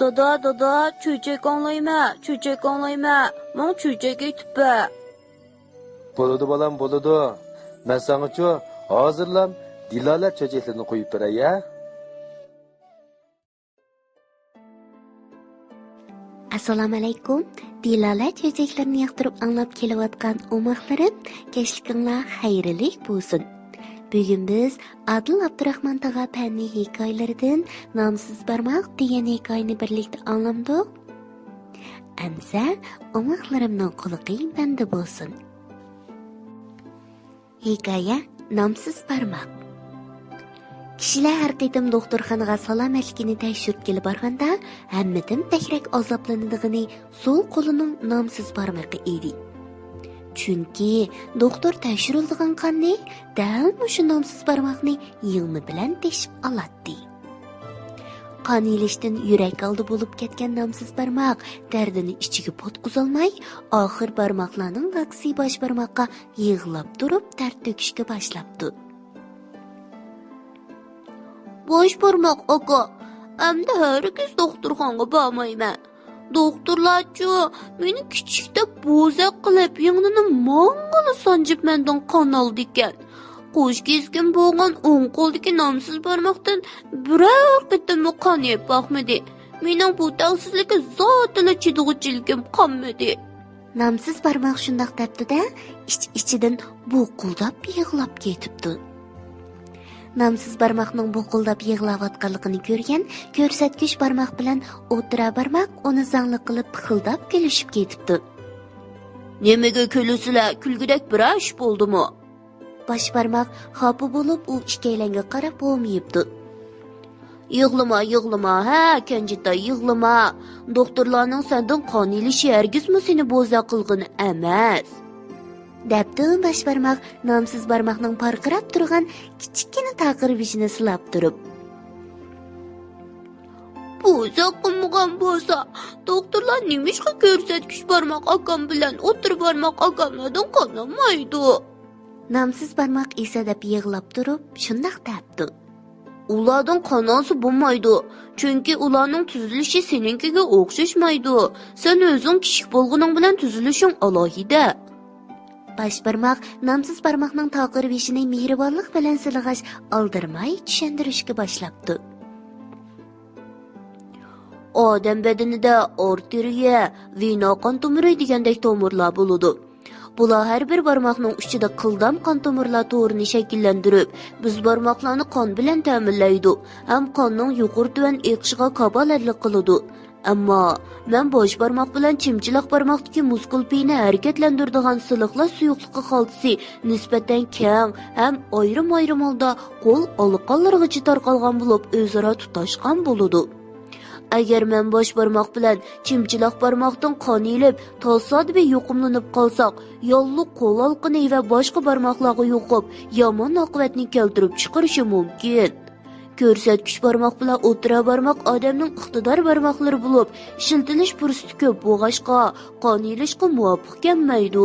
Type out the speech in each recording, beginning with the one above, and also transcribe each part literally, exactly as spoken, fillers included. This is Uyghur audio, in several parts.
دادا، دادا، چۆچەك ئاڭلايمەن، چۆچەك ئاڭلايمەن، ماڭا چۆچەك ئېيتىپ بەر. بولىدۇ بالام، بولىدۇ. مەن ساڭىچۇ ھازىرلام دىلالە چۆچەكلىرىنى قويۇپ بېرەي ھە. ئەسسالامۇئەلەيكۇم. دىلالە چۆچەكلىرىنى ياقتۇرۇپ ئاڭلاپ كېلىۋاتقان ئوماقلىرىم، كەچلىكىڭلار خەيرلىك بولسۇن. بۈگۈن بىز ئادىل ئابدۇراخمان تاغا پەننىي ھېكايىلىرىدىن نامسىز بارماق دېگەن ھېكايىنى بىرلىكتە ئاڭلامدۇق؟ ئەمسە ئوماقلىرىمنىڭ قۇلىقى بەندە بولسۇن. ھېكايە، نامسىز بارماق. كىشىلەر ھەر قېتىم دوختۇرخانىغا سالامەتلىكىنى تەكشۈرتكىلى بارغاندا، ھەممىدىن بەكرەك ئازابلىنىدىغىنى سول قولىنىڭ نامسىز بارمىقى ئىدى. چۈنكى دوختۇر تەكشۈرۈلىدىغان قاننى دەل مۇشۇ نامسىز بارماقنى يىڭنە بىلەن تېشىپ ئالاتتى. قان ئېلىشتىن يۈرەك ئالدى بولۇپ كەتكەن نامسىز بارماق دەردىنى ئىچىگە پاتقۇزالماي، ئاخىر بارماقلارنىڭ لاكىسى باش بارماققا يىغلاپ تۇرۇپ دەرد تۆكۈشكە باشلاپتۇ. باش بارماق ئاكا، ئەمدى ھەرگىز دوختۇرخانىغا بارمايمەن. دوختۇرلارچۇ مېنى كىچىكتە بوزەك قىلىپ، يىڭنىنى ماڭىلا سانجىپ مەندىن قان ئالىدىكەن. قوش كەسكىم بولغان ئوڭ قولدىكى نامسىز بارماقتىن بىرەر قېتىممۇ قان يەپ باقمىدى. مېنىڭ بۇ تەڭسىزلىككە زادىلا چىدىغۇچىلىكىم قالمىدى. نامسىز بارماق شۇنداق دەپتۇ-دە، ئىچ-ئىچىدىن بۇقۇلداپ يىغلاپ كېتىپتۇ. نامسىز بارماقنىڭ بۇقۇلداپ يىغلاۋاتقانلىقىنى كۆرگەن كۆرسەتكۈچ بارماق بىلەن ئوتتۇرا بارماق ئۇنى زاڭلىق قىلىپ پىخىلداپ كۈلۈشۈپ كېتىپتۇ. نېمىگە كۈلىسىلەر؟ كۈلگۈدەك بىرەر ئىش بولدىمۇ؟ باش بارماق خاپا بولۇپ ئۇ ئىككىيلەنگە قاراپ ھومىيىپتۇ. يىغلىما، يىغلىما، ھە، كەنجىتاي، يىغلىما. دوختۇرلارنىڭ سەندىن قان ئېلىشى ھەرگىزمۇ سېنى بوزەك قىلغىنى ئەمەس. دەپتۇ باش بارماق نامسىز بارماقنىڭ پارقىراپ تۇرغان كىچىككىنە تاقىر بېشىنى سىلاپ تۇرۇپ. بوزەك قىلمىغان بولسا، دوختۇرلار نېمىشقا كۆرسەتكۈچ بارماق ئاكام بىلەن ئوتتۇرا بارماق ئاكاملاردىن قان ئالمايدۇ؟ نامسىز بارماق ئېسەدەپ يىغلاپ تۇرۇپ شۇنداق دەپتۇ. ئۇلاردىن قان ئالسا بولمايدۇ، چۈنكى ئۇلارنىڭ تۈزۈلۈشى سېنىڭكىگە ئوخشاشمايدۇ. سەن ئۆزۈڭ كىچىك بولغىنىڭ بىلەن تۈزۈلۈشۈڭ ئالاھىدە. باش بارماق نامسىز بارماقنىڭ تاقىر بېشىنى مېھرىبانلىق بىلەن سىلىغاچ، ئالدىرىماي چۈشەندۈرۈشكە باشلاپتۇ. ئادەم بەدىنىدە ئارتېرىيە، ۋېنا قان تومۇرى دېگەندەك تومۇرلار بولىدۇ. بۇلار ھەر بىر بارماقنىڭ ئۇچىدا قىلدام قان تومۇرلار تورىنى شەكىللەندۈرۈپ، بىز بارماقلارنى قان بىلەن تەمىنلەيدۇ ھەم قاننىڭ يۇقىرى تۆۋەن ئېقىشىغا كاپالەتلىك قىلىدۇ. ئەمما مەن باش بارماق بىلەن چىمچىلاق بارماقتىكى مۇسكۇل پېيىنى ھەرىكەتلەندۈرىدىغان سىلىقلاش سۇيۇقلۇقى خالتىسى نىسبەتەن كەڭ ھەم ئايرىم-ئايرىم ھالدا قول ئالىقانلىرىغىچە تارقالغان بولۇپ، ئۆزئارا تۇتاشقان بولىدۇ. ئەگەر مەن باش بارماق بىلەن چىمچىلاق بارماقتىن قان ئېلىپ، تاسادىپىي يۇقۇملىنىپ قالساق، ياللۇغ قول ئالىقىنى ۋە باشقا بارماقلارغا يۇقۇپ، يامان ئاقىۋەتنى كەلتۈرۈپ چىقىرىشى مۇمكىن. كۆرسەتكۈچ بارماق بىلەن ئوتتۇرا بارماق ئادەمنىڭ ئىقتىدار بارماقلىرى بولۇپ، ئىشلىتىلىش پۇرسىتى كۆپ بولغاچقا، قان ئېلىشقا مۇۋاپىق كەلمەيدۇ.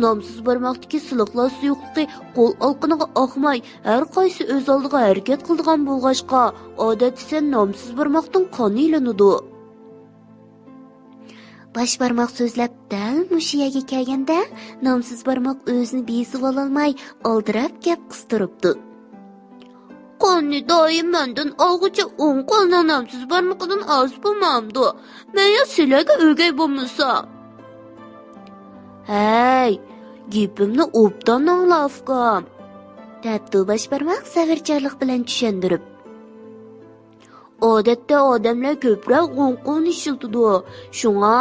نامسىز بارماقتىكى سىلىقلاش سۇيۇقلۇقى قول ئالىقىنىغا ئاقماي، ھەر قايسى ئۆز ئالدىغا ھەرىكەت قىلىدىغان بولغاچقا، ئادەتتە سەن نامسىز بارماقتىن قان ئېلىنىدۇ. باش بارماق سۆزلەپ دەل مۇشۇ يەرگە كەلگەندە، نامسىز بارماق ئۆزىنى بېسىۋالالماي، ئالدىراپ گەپ قىستۇرۇپتۇ. قاننى دائىم مەندىن ئالغۇچە ئوڭ قولنىڭ نامسىز بارمىقىدىن ئاز بولمامدۇ؟ مەن يا سىلەرگە ئۆگەي بولمىسام؟ ھەي، گېپىمنى ئوبدان ئاڭلا، ئۇكام، دەپتۇ باش بارماق سەۋرچانلىق بىلەن چۈشەندۈرۈپ. ئادەتتە ئادەملەر كۆپرەك ئوڭ قولنى ئىشلىتىدۇ. شۇڭا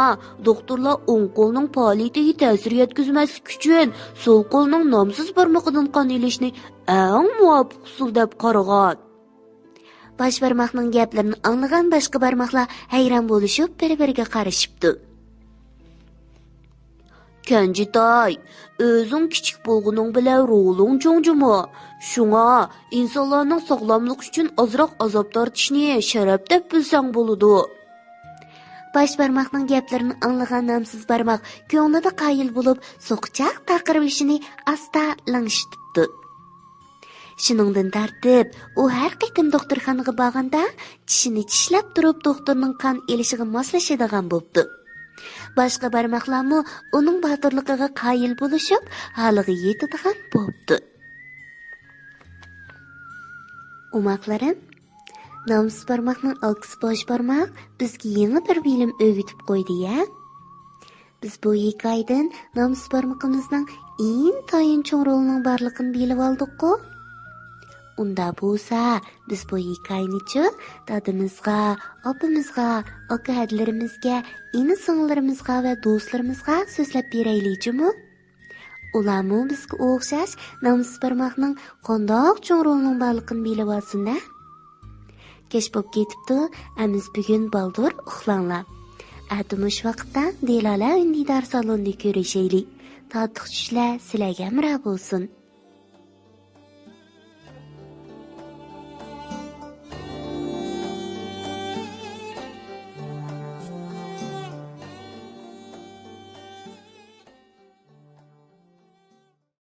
دوختۇرلار ئوڭ قولنىڭ پائالىيىتىگە تەسىر يەتكۈزمەسلىك ئۈچۈن سول قولنىڭ نامسىز بارمىقىدىن قان ئېلىشنى ئەڭ مۇۋاپىق ئۇسۇل دەپ قارىغان. باش بارماقنىڭ گەپلىرىنى ئاڭلىغان باشقا بارماقلار ھەيران بولۇشۇپ بىر-بىرىگە قارىشىپتۇ. كەنجىتاي، ئۆزۈڭ كىچىك بولغىنىڭ بىلەن رولۇڭ چوڭ جۇمۇ. شۇڭا ئىنسانلارنىڭ ساغلاملىقى ئۈچۈن ئازراق ئازاب تارتىشنى شەرەپ دەپ بىلسەڭ بولىدۇ. باش بارماقنىڭ گەپلىرىنى ئاڭلىغان نامسىز بارماق كۆڭلىدە قايىل بولۇپ، سوقىچاق تاقىر بېشىنى ئاستا لىڭشىتىپتۇ. شۇنىڭدىن تارتىپ، ئۇ ھەر قېتىم دوختۇرخانىغا بارغاندا، چىشىنى چىشلەپ تۇرۇپ، دوختۇرنىڭ قان ئېلىشىغا ماسلىشىدىغان بوپتۇ. باشقا بارماقلارمۇ ئۇنىڭ باتۇرلۇقىغا قايىل بولۇشۇپ، ھالىغا يېتىدىغان بوپتۇ. ئوماقلىرىم، نامسىز بارماقنىڭ ئالكىسى بوش بارماق بىزگە يېڭى بىر بىلىم ئۆگىتىپ قويدى يا. بىز بۇ ھېكايىدىن نامسىز بارمىقىمىزنىڭ ئىنتايىن چوڭ رولىنىڭ بارلىقىنى بىلىۋالدۇققۇ. ئۇندا بولسا، بىز بۇ ھېكايىنىچۇ دادىمىزغا، ئاپىمىزغا، ئاكا ھەدىلىرىمىزگە، ئىنى سىڭىللىرىمىزغا ۋە دوستلىرىمىزغا سۆزلەپ بېرەيلى جۇمۇ. ئۇلارمۇ بىزگە ئوخشاش نامسىز بارماقنىڭ قانداق چوڭ رولىنىڭ بارلىقىنى بىلىۋالسۇن-دە. كەچ بولۇپ كېتىپتۇ، ئەمىسە بۈگۈن بالدۇر ئۇخلاڭلار. ئەتە مۇشۇ ۋاقىتتا دىلالە ئۈندىدار سالونىدا كۆرۈشەيلى. تاتلىق چۈشلەر سىلەرگە ھەمراھ بولسۇن.